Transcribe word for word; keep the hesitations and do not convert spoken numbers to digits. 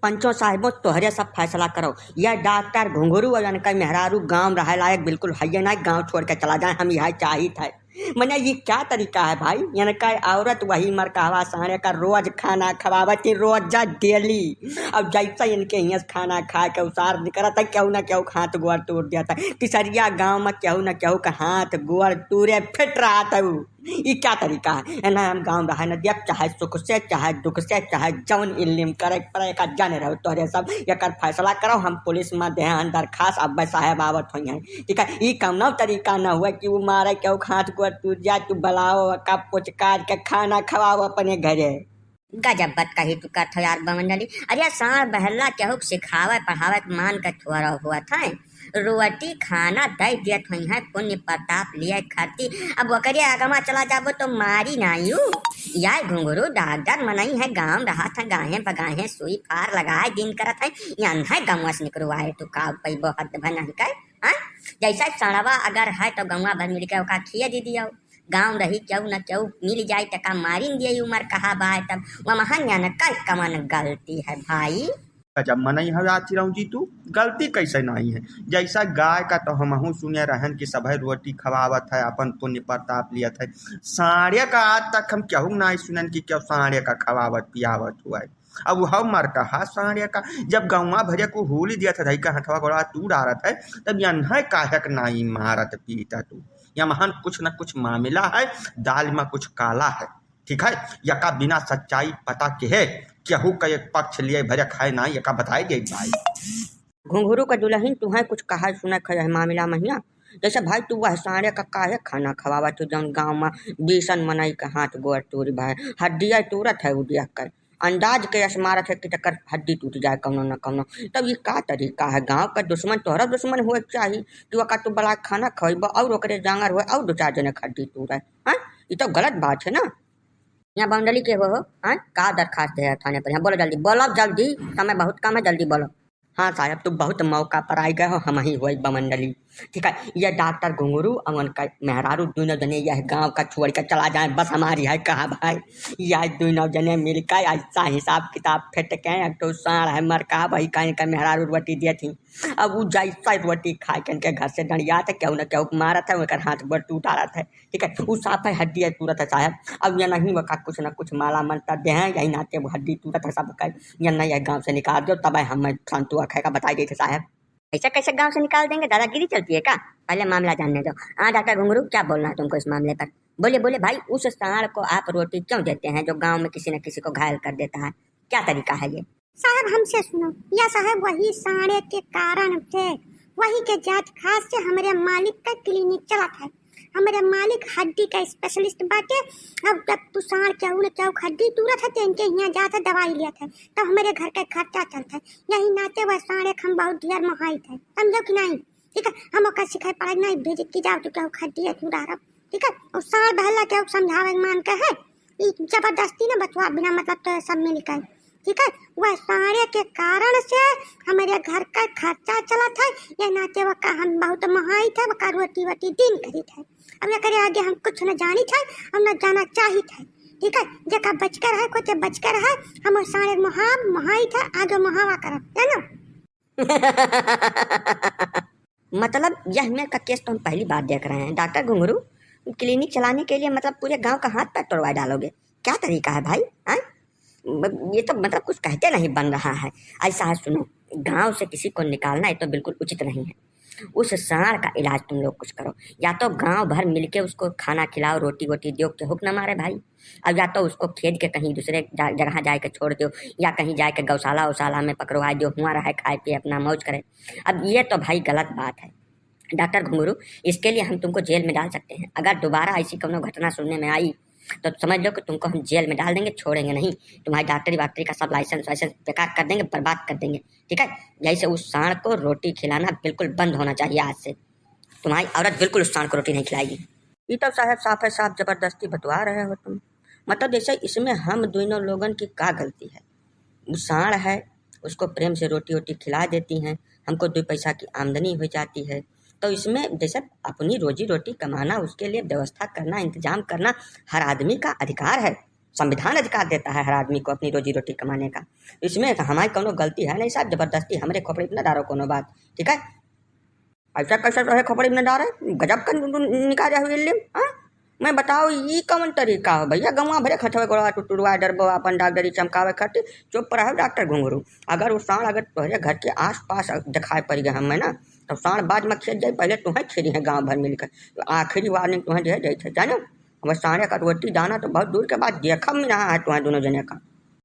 पंचों साहिबों, तोहरे सब फैसला करो। यह डॉक्टर घुंघरू और इनका मेहरारू गाँव रहे लायक बिल्कुल हइये नाहीं, गाँव छोड़ के चला जाए, हम यह चाहित है। मने ये क्या तरीका है भाई? इनका औरत वही मर कहवा साँड़े का रोज खाना खवावत ही, रोज जा daily। अब जैसा इनके हियाँ से खाना खाए के उसार निकरत है, केहू ना केहू के हाथ गोड़ तूर देत है। किसरिया गाँव में केहू ना केहू के हाथ गोड़ तूरे फिट रहत है। ई क्या तरीका है? एना हम गाँव रहे न दिया, चाहे सुख से, चाहे दुख से, चाहे जौन इल्लिम करे पड़े का जाने रहो तोहरे सब, एकर फैसला करो। हम पुलिस में देहन दरखास्त, अब साहेब आवत होइहैं, ठीक है? ई कौनो तरीका न हुआ कि उ मारे केहू के हाथ गोड़ तूर जाए, तू बुलाओ का पुचकार के खाना खवाओ अपने घरे। गजब बात कही तू करत हो यार बमंडली। अरे साँड़ बहला केहू के सिखावे पढ़ावे के मान के थोड़ा हुआ था। रोटी खाना दइ देत होइहैं पुण्य प्रताप लिए खाती। अब ओकरे आगमा चला जाबो तो मारी नाई उ। यार घुंघरू डॉक्टर मनई है, गाँव रहत है, गाहे बगाहे सुई फार लगाए दिन करत है, यन्है गौवा से निकरवाए तू का पइबो हद भर नहीं कर, हाँ? जैसा साँड़वा अगर है तो गौवा भर मिलके ओका खिया दे दियो। गाँव रही केहू न केहू मिल जाई त का मारिन दिए उमर कहा बाय तब वमहन या न कई कमन गलती है भाई। गजब मनई हवे आती रहूं जी तू, गलती कैसे नाहीं है? जैसा गाय का तो हमहू सुने रहन कि सभे रोटी खवावत है, अपन पुण्य प्रताप लियत है। साँड़े का आज तक हम केहू नाहीं सुनन कि केहू साँड़े का खवावत पियावत हुआ है। अब वह मर कहा साँड़े का, जब गौवा भरे को होली दिया था, धई का हथवा गोड़ा तू डारत है, तब यन्है काहे के नाहीं मारत पीटत तू? यमहन कुछ न कुछ मामिला है, दाल में कुछ काला है, ठीक है? यका बिना सच्चाई पता के है, केहू का एक पक्ष लिए भरे खाए ना, यका बताए दे भाई। घुंघरू का दुलहिन, तुहैं कुछ कहा सुना खा है मामिला महिया? जैसे भाई तू वह साँड़े का काहे खाना खवावत हो, जौन गाँव में बीसन मनई के हाथ गोड़ तूरी भाई, हड्डिया तूरत है उडिया कर। अंदाज के यस मारत है कि तकर हड्डी टूट जाए कौनो न कौनो। तब ये का तरीका है? गाँव का दुश्मन तोहरा दुश्मन हुए के चाही कि ओका तू बला खाना खवाइबो और ओकरे जांगर हुए और दो चार जने के हड्डी तूरे। हाँ, ये तो गलत बात है ना। यहाँ बमंडली के हो, हो? हाँ, का दरखास्त है थाने पर? यहाँ बोलो जल्दी, बोलो जल्दी, समय बहुत कम है, जल्दी बोलो। हाँ साहब, तू बहुत मौका पर आइ गए हो, हमही होई बमंडली। ठीक है, ये डॉक्टर घुंघरू और उनका मेहरारू दोनों जने यह गाँव का छोड़ के चला जाए, बस हमारी है कहा भाई। यह दोनों जने मिलकर ऐसा हिसाब किताब फेंट के एक ठो साँड़ है मर कहा, वही का इनका मेहरारू रोटी दिए थी। अब उ जैसा रोटी खाए के इनके घर से डंडियात है, केहू न केहू मारत है, उनकर हाथ गोड़ टूट आ रहा है। ठीक है, उ साफ है, हड्डी है, तुरत है साहब। अब ये नहीं वो का कुछ ना कुछ माला मंत्र दे हैं, यही नाते वो हड्डी तुरत है सबके। ये नहीं है, गाँव से निकाल दो, तब हम संतुआ खाए का बताई गई थे साहब। ऐसा कैसे गाँव से निकाल देंगे? दादागिरी चलती है क्या? पहले मामला जानने दो। हाँ डॉक्टर घुंघरू, क्या बोलना है तुमको इस मामले पर? बोलिए, बोलिए भाई, उस साँड़ को आप रोटी क्यों देते हैं जो गाँव में किसी न किसी को घायल कर देता है? क्या तरीका है ये? साहब, हमसे सुनो, या साहब, वही साँड़े के कारण से, वही के जात खास से हमरे मालिक का clinic चलत है। हमरे मालिक हड्डी का specialist बाटे। अब जब तू साँड़ केहू न केहू हड्डी तुरत है, तो इनके यहाँ जात है, दवाई लियत है, तब हमरे घर का खर्चा चलत है। यही नाते वह साँड़े के हम बहुत ढेर मोहाइत है, समझो कि नहीं? ठीक है, हम ओकर सिखाई पढ़ाई नहीं भेजे कि जाओ तू केहू हड्डी है तुरारब। ठीक है, और साँड़ बहला केहू समझावे मान के है, ई जबरदस्ती ना बचवा बिना मतलब तो सब मिल के, ठीक है, वह साँड़े के कारण से हमरे घर का खर्चा चलत है। ये नाते वका हम बहुत मोहाइत है, वका रोटी वोटी दिन करीत है। अब एकरे आगे हम कुछ न जानित है, हम न जाना चाहित है, ठीक है। जेका बचकर है, कोते बचकर है, हम साँड़े मोहाब, मोहाइत है, आगे मोहावा करब, जानो? मतलब, यह मेर का case तो हम पहली बार देख रहे हैं। डॉक्टर घुंघरू, clinic चलाने के लिए, मतलब, पूरे गांव का हाथ पैर तोड़वा डालोगे? क्या तरीका है भाई? हाँ? म-, ये तो, मतलब, कुछ कहते नहीं बन रहा है। ऐसा है, सुनो, गांव से किसी को निकालना, ये तो बिल्कुल उचित नहीं है। उस साँड़ का इलाज तुम लोग कुछ करो, या तो गांव भर मिलके उसको खाना खिलाओ, रोटी वोटी दो, केहू के न मारे भाई। अब या तो उसको खेद के कहीं दूसरे जा-, जगह जाए के छोड़ दो, या कहीं जाए के गौशाला वौशाला में पकड़वा दो, हुआ रहे, खाए पिए, अपना मौज करे। अब ये तो भाई गलत बात है। डॉक्टर घुंघरू, इसके लिए हम तुमको जेल में डाल सकते हैं। अगर दोबारा ऐसी कोनो घटना सुनने में आई तो समझ लो कि तुमको हम जेल में डाल देंगे, छोड़ेंगे नहीं। तुम्हारी डॉक्टरी वाक्टरी का सब license वाइसेंस बेकार कर देंगे, बर्बाद कर देंगे, ठीक है? यही से उस साँड़ को रोटी खिलाना बिल्कुल बंद होना चाहिए आज से। तुम्हारी औरत बिल्कुल उस साँड़ को रोटी नहीं खिलाएगी। ये तो साहब साफ है साफ जबरदस्ती बतवा रहे हो तुम। मतलब, जैसे इसमें हम दोनों लोगन की का गलती है? वो साँड़ है, उसको प्रेम से रोटी वोटी खिला देती हैं, हमको दो पैसा की आमदनी हो जाती है। तो इसमें जैसे अपनी रोजी रोटी कमाना, उसके लिए व्यवस्था करना, इंतजाम करना हर आदमी का अधिकार है। संविधान अधिकार देता है हर आदमी को अपनी रोजी रोटी कमाने का। इसमें तो हमारी कोनो गलती है नहीं साहब, जबरदस्ती हमरे खोपड़ी पे न डारो कोनो बात, ठीक है? ऐसा कैसा तो है खोपड़ी में डारे, गजब का निकाल रहे हो इल्लिम, हाँ? मैं बताओ, ई कौन तरीका हो भैया? गौवा भरे खटवे गोड़वा टुटुरवा डरबो अपन डॉक्टरी चमकावे खातिर, चुप रहो डॉक्टर घुंघरू। अगर वो साँड़ अगर तोहरे घर के आसपास दिखाई पड़ गए हमें ना, तो साँड़ बाद में खेत जाई, पहले तुम्हें खेदी है गाँव भर मिलकर। तो आखिरी वार्निंग तुम्हें दे देते, जानो? अब साँड़े का रोटी दाना तो बहुत दूर के बाद देखब में रहा है तुम्हें दोनों जने का।